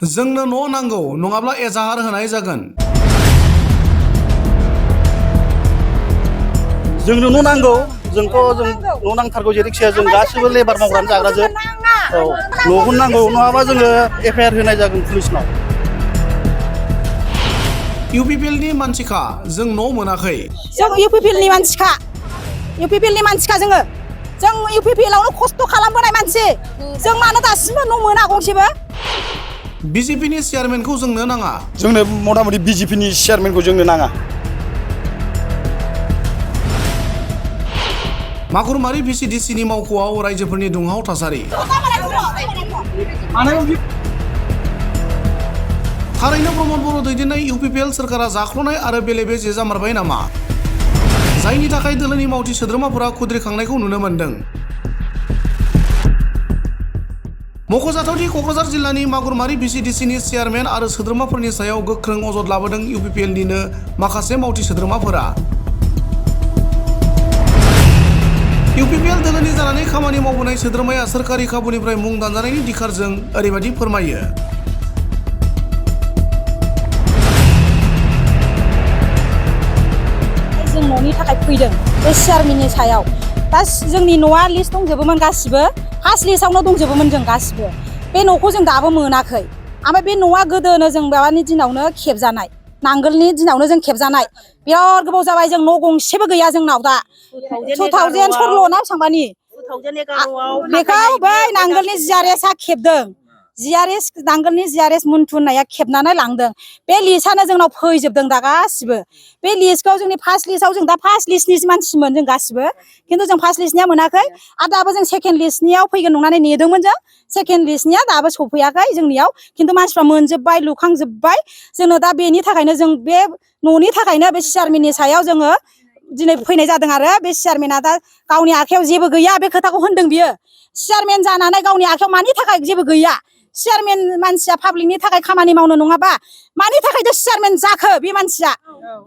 जोंनो न' नांगौ नङाब्ला एजाहार होनाय जागोन। जोंनो न' नांगौ जोंथ' जों न' नांथारगौ जेरैखिया जों गासिबो लेबार मावग्रानो जाग्राजोब औ न'खौनो नांगौ नङाबा जोङो एफआइआर होनाय जागोन पुलिसनाव। इउपिपिएलनि मानसिखा जों न' मोनाखै। जों इउपिपिएलनि मानसिखा जों इउपिपिएलआवनो खस्थ' खालामबोनाय मानसि जों मानो दासिमबो न' मोना गंसेबो। बिजेपिनि चेयारमेनखौ जोंनो नाङा। जोंनो मथा मथि बिजेपिनि चेयारमेनखौ जोंनो नाङा। मागुरमारि भिसिडिसिनि मावख'आव रायजोफोरनि दुंहाव थासारि। थारैनो प्रमद बर' दैदेननाय इउपिपिएल सोरखारा जाख्ल'नाय आरो बेले बेजे जामारबाय नामा? जायनि थाखाय दोलोनि मावथि सोद्रोमाफोरा खुद्रिखांनायखौ नुनो मोन्दों। मख'जाथावदि क'क्राझार जिल्लानि मागुरमारि भिसिडिसिनि चेयारमेन आरो सोद्रोमाफोरनि सायाव गोख्रों अजद लाबोदों इउपिपिएलनिनो माखासे मावथि सोद्रोमाफोरा। इउपिपिएल दोलोनि जानानै खामानि मावबोनाय सोद्रोमाया सोरखारि खाबुनिफ्राय मुं दानजानायनि दिखारजों ओरैबायदि फोरमायो। जों न'नि थाखाय फैदों बे चेयारमेननि सायाव। दा जोंनि न'आ लिस्ट दंजोबोमोन गासिबो फार्स्ट लिस्टआवनो दंजोबोमोन जों गासिबो। बे न'खौ जों दाबो मोनाखै। ओमफ्राय बे न'आ गोदोनो जों माबानि दिनावनो खेबजानाय नांगोलनि दिनावनो जों खेबजानाय बिराद गोबाव जाबाय जों न' गंसेबो गैया जोंनाव दा 2000 16 ना बेसेबांबानि बेखौ बै नांगोलनि जिआरएसआ खेबदों। नांगोलनि जिआरएस मुन्थु होननाया खेबनानै लांदों। बे लिस्टआनो जोंनाव फैजोबदों दा गासिबो। बे लिस्टखौ जोंनि फार्स्ट लिस्टआव जों दा फार्स्ट लिस्टनि मानसिमोन जों गासिबो खिन्थु जों फार्स्ट लिस्टनिया मोनाखै आरो दाबो जों सेकेन्ड लिस्टनियाव फैगोन नंनानै नेदोंमोन जों। सेकेन्ड लिस्टनिया दाबो सफैयाखै जोंनियाव खिन्थु मानसिफ्रा मोनजोब्बाय लुखांजोब्बाय। जोंनो दा बेनि थाखायनो जों बे न'नि थाखायनो बे चेयारमेननि सायाव जोङो दिनै फैनाय जादों आरो बे चेयारमेना दा गावनि आखायाव जेबो गैया बे खोथाखौ होनदों बियो। चेयारमेन जानानै गावनि आखायाव मानि थाखाय जेबो गैया? चेयारमेन मानसिया पाब्लिकनि थाखाय खामानि मावनो नङाबा मानि थाखायथ' चेयारमेन जाखो बे मानसिया?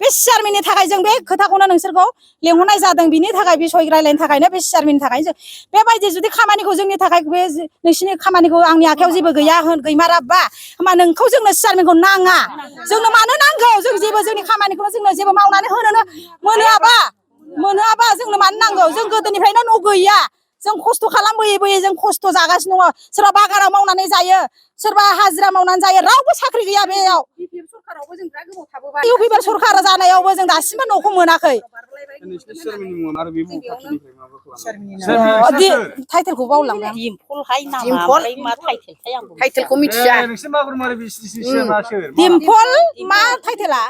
बे चेयारमेननि थाखाय जों बे खोथाखौनो नोंसोरखौ लेंहरनाय जादों। बिनि थाखाय बिसय रायलायनो थाखायनो बे चेयारमेननि थाखायनो जों बेबायदि जुदि खामानिखौ जोंनि थाखाय बे नोंसिनि खामानिखौ आंनि आखायाव जेबो गैया गैमाराबा होमबा नोंखौ जोंनो चेयारमेनखौ नाङा। जोंनो मानो नांगौ? जों जेबो जोंनि खामानिखौनो जोंनो जेबो मावनानै होनोनो मोनोआबा जोंनो मानो नांगौ? जों गोदोनिफ्रायनो न' गैया। जों खस्थ' खालामबोयै बोयै जों खस्थ' जागासिनो दङ। सोरबा बागानाव मावनानै जायो सोरबा हाजिरा मावनानै जायो रावबो साख्रि गैया बेयाव। इउपिपिएल सरखार जानायावबो जों दासिमबो न'खौ मोनाखै। टाइटेलखौ बावलांबाय आं। टाइटेलखौ मिथिया। दिम्पल मा टाइटेला?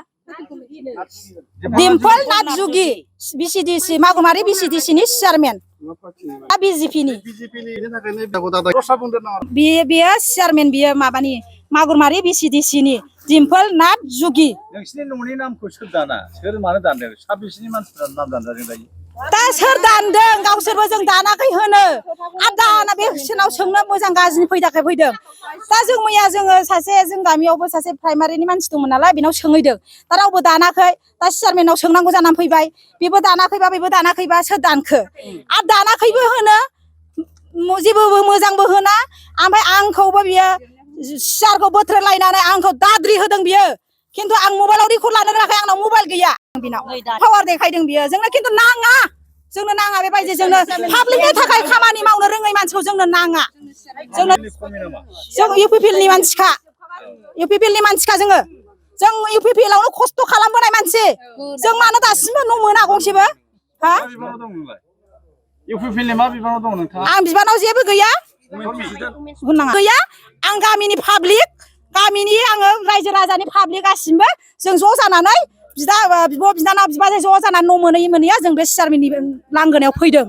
दिम्पल नाथजुगि भिसिडिसि मागुरमारि भिसिडिसिनि चेयारमेन दा बिजेपिनि। बेयो चेयारमेन बियो माबानि मागुरमारि भिसिडिसिनि दिम्पल नाथजुगि। नोंसिनि न'नि नामखौ सोर दाना? सोर मानो दानदों? साबेसेनि मानसिफ्रा नाम दानजादों दायो? दा सोर दानदों? गावसोरबो जों दानाखै होनो आरो दाना बे सोरनाव सोंनो मोजां गाज्रि फैदों। दा जों मैया जोङो जों गामियावबो सासे प्राइमारिनि मानसि दंमोन नालाय बेनाव सोंहैदों। दा रावबो दानाखै। दा चेयारमेनाव सोंनांगौ जानानै फैबाय। बेबो दानाखैबा सोर दानखो? आरो दानाखैबो होनो जेबो मोजांबो होना ओमफ्राय आंखौबो बियो सियारखौ बोथ्रोदलायनानै आंखौ दाद्रि होदों बियो। खिन्थु आं मबाइलाव रेकर्ड लानो रोङाखै आंनाव मबाइल गैया। बिनाव पावार देखायदों बियो। जोंनो खिन्थु नाङा बेबायदि जोंनो पाब्लिकनि थाखाय खामानि मावनो रोङै मानसिखौ जोंनो नाङा। जों इउपिपिएलनि मानसिखा जों इउपिपिएलआवनो खस्थ' खालामबोनाय मानसि जों मानो दासिमबो न' मोना गंसेबो? हा? इउपिपिएलनि मा बिबानाव दं नोंथाङा? आं बिबानाव जेबो गैया। गैया आं गामिनि पाब्लिक गामिनि आङो रायजो राजानि पाब्लिक गासिबो जों ज' जानानै बिब' बिनानाव बिबाजै ज' जानानै न' मोनैया जों बे चेयारमेननि लांगोनायाव फैदों।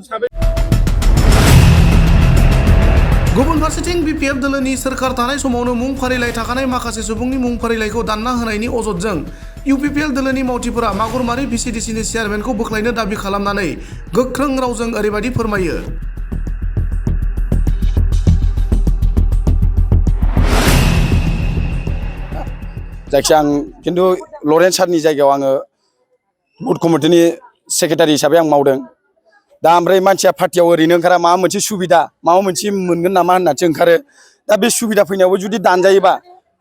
गुबुन फारसेथिं बिपिएफ दोलोनि सोरखार थानाय समावनो मुं फारिलाइ थाखानाय माखासे सुबुंनि मुं फारिलाइखौ दानना होनायनि अजदजों इउपिपिएल दोलोनि मावथिफोरा मागुरमारि भिसिडिसिनि चेयारमेनखौ बोख्लायनो दाबि खालामनानै गोख्रों रावजों ओरैबायदि फोरमायो। जायखिया आं खिन्थु लरेन्स सारनि जायगायाव आङो बुथ कमिटिनि सेक्रेटारि हिसाबै आं मावदों। दा ओमफ्राय मानसिया पार्टियाव ओरैनो ओंखारा माबा मोनसे सुबिदा माबा मोनसे मोनगोन नामा होननासो ओंखारो। दा बे सुबिदा फैनायावबो जुदि दानजायोबा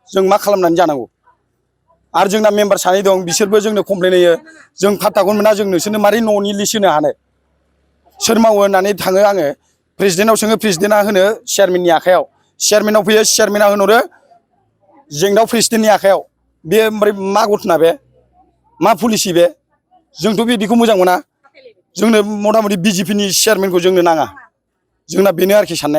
जों मा खालामनानै जानांगौ आरो जोंना मेम्बार सानै दं बिसोरबो जोंनो कमप्लेन होयो जों फात्ताखौनो मोना जों नोंसोरनो मारै न'नि लिस्ट होनो हानो सोर मावो होननानै थाङो आङो प्रेसिडेन्टनाव सोङो प्रेसिडेन्टआ होनो चेयारमेननि आखायाव चेयारमेनाव फैयो चेयारमेना होनहरो जेंनाव प्रेसिडेन्टनि आखायाव बे ओमफ्राय मा घटना बे मा पलिसि बे जोंथ' बिदिखौ मोजां मोना जोंनो मथा मथि बिजेपिनि चेयारमेनखौ जोंनो नाङा जोंना बेनो आरोखि साननाया